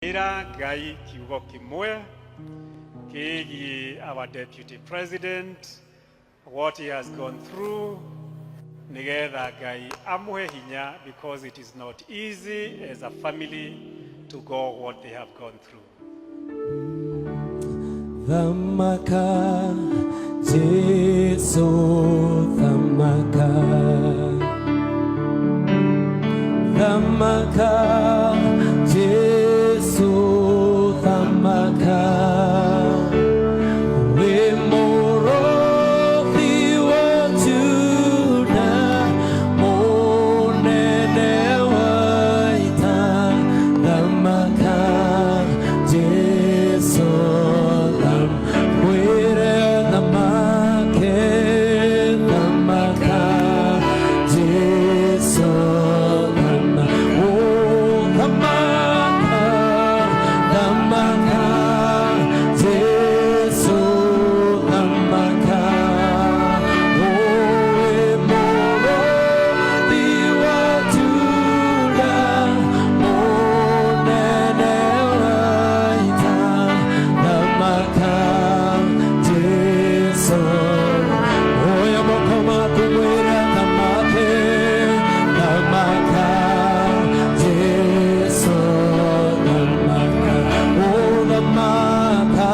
Ĩra Ngai kiugo kĩmwe kĩgiĩ our deputy president, what he has gone through, nĩgetha Ngai amũhe hinya, because it is not easy as a family to go what they have gone through. Thamaka Jesu, thamaka, thamaka Jesu, thamaka, wĩ mũrũthi wa Juda, mũnene wa ita, thamaka Jesu, mwĩre thamake, thamaka Jesu, oh, thamaka, thamaka Jesu, thamaka, oh, wĩ mũrũthi wa Juda, mũnene wa ita, thamaka Jesu. Oya moko maku mwĩre thamake, thamaka Jesu, thamaka, oh, thamaka,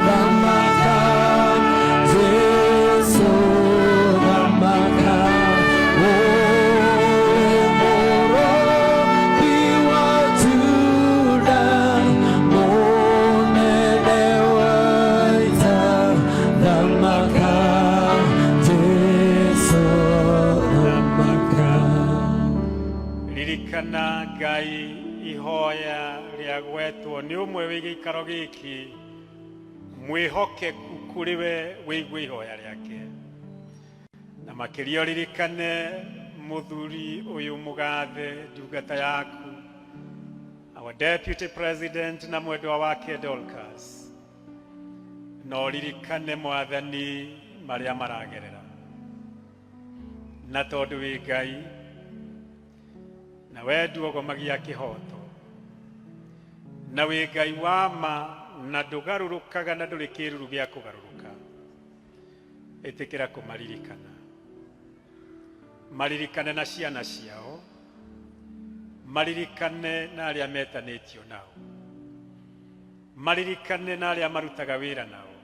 thamaka Jesu, thamaka, oh, mũrũthi wa Juda, mũnene wa ita, thamaka Jesu, thamaka. Ririkana Ngai ihoya rĩa gwetwo nĩ ũmwe wĩ gĩikaro gĩkĩ mwĩhokeku kũrĩ we, wĩigue ihoya rĩake, na makĩria ũririkane mũthuri ũyũ mũgathe, ndungata yaku, our deputy president, na mwendwa wake Dorcas, na ũririkane Mwathani marĩa maragerera, na tondũ wĩ Ngai na we nduogomagia kĩhoto, na wĩ Ngai wa ma na ndũgarũrũkaga na ndũrĩ kĩruru gĩa kũgarũrũka, ĩtĩkĩra kũmaririkana, maririkane na ciana ciao, maririkane na arĩa metanĩtio nao, maririkane na arĩa marutaga wĩra nao,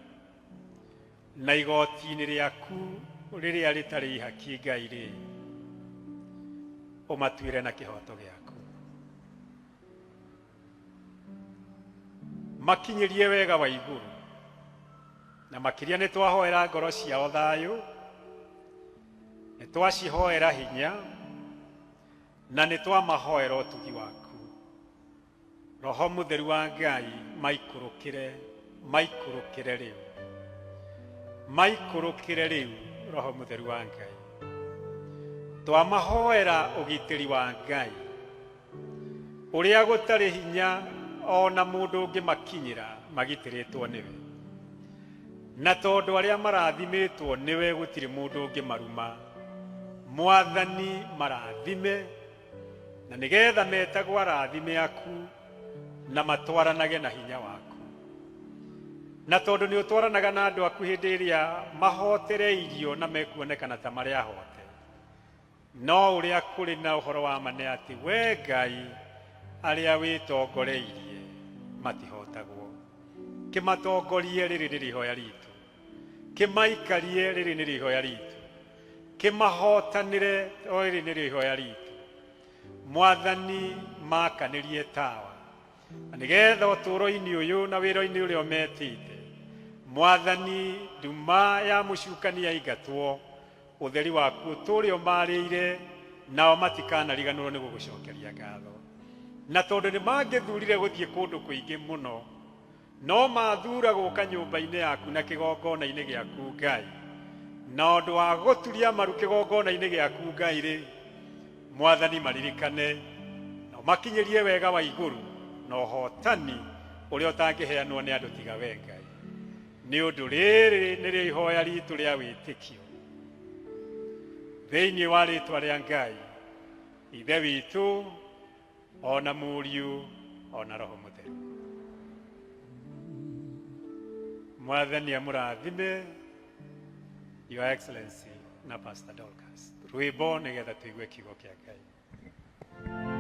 na igoti-inĩ rĩaku rĩrĩa rĩtarĩ ihaki, Ngai rĩ, ũmatuĩre na kĩhoto gĩaku, makinyĩrie wega wa igũrũ, na makĩria nĩ twahoera ngoro ciao thayũ, nĩ twacihoera hinya, na nĩ twamahoera ũtugi waku. Roho Mũtheru wa Ngai maikũrũkĩre, maikũrũkĩre rĩu, maikũrũkĩre rĩu, Roho Mũtheru wa Ngai. Twamahoera ũgitĩri wa Ngai ũrĩa gũtarĩ hinya o na mũndũ ũngĩmakinyĩra magitĩrĩtwo nĩwe, na tondũ arĩa marathimĩtwo nĩwe gũtirĩ mũndũ ũngĩmaruma. Mwathani, marathime, na nĩgetha metagwo arathime aku na matwaranage na hinya waku, na tondũ nĩ ũtwaranaga na andũ aku hĩndĩ ĩrĩa mahotereirio na mekuonekana ta marĩ ahote, no ũrĩa kũrĩ na ũhoro wa ma nĩ atĩ we Ngai, arĩa wĩtongoreirie matihotagwo. Kĩmatongorie, rĩrĩ nĩ ihoya ritũ. Kĩmaikarie, rĩrĩ nĩ ihoya ritũ. Kĩmahotanĩre, o rĩrĩ nĩrĩo ihoya ritũ. Mwathani, makanĩrie tawa, na nĩgetha ũtũũro-inĩ ũyũ na wĩra-inĩ ũrĩa ũmetĩte, Mwathani, nduma ya mũcukani yaingatwo, ũtheri waku ũtũũre ũmarĩire, nao matikanariganĩrwo nĩ gũgũcokeria ngatho. Na tondũ nĩ mangĩthurire gũthiĩ kũndũ kũingĩ mũno, no mathura gũka nyũmba-inĩ yaku na kĩgongona-inĩ gĩaku, Ngai, na ũndũ wa gũturia maru kĩgongona-inĩ gĩaku, Ngai rĩ, Mwathani, maririkane na ũmakinyĩrie wega wa igũrũ na ũhotani ũrĩa ũtangĩheanwo nĩ andũ tiga we Ngai. Nĩ ũndũ rĩrĩ nĩrĩo ihoya ritũ rĩa wĩtĩkio thĩinĩ wa rĩtwa rĩa Ngai Ithe witũ, o na Mũriũ, Ona Roho Mũtheru. Mwathani amũrathime, Your Excellency na Pastor Dorcas. Rwĩmbo nĩgetha tũigue kiugo kĩa Ngai.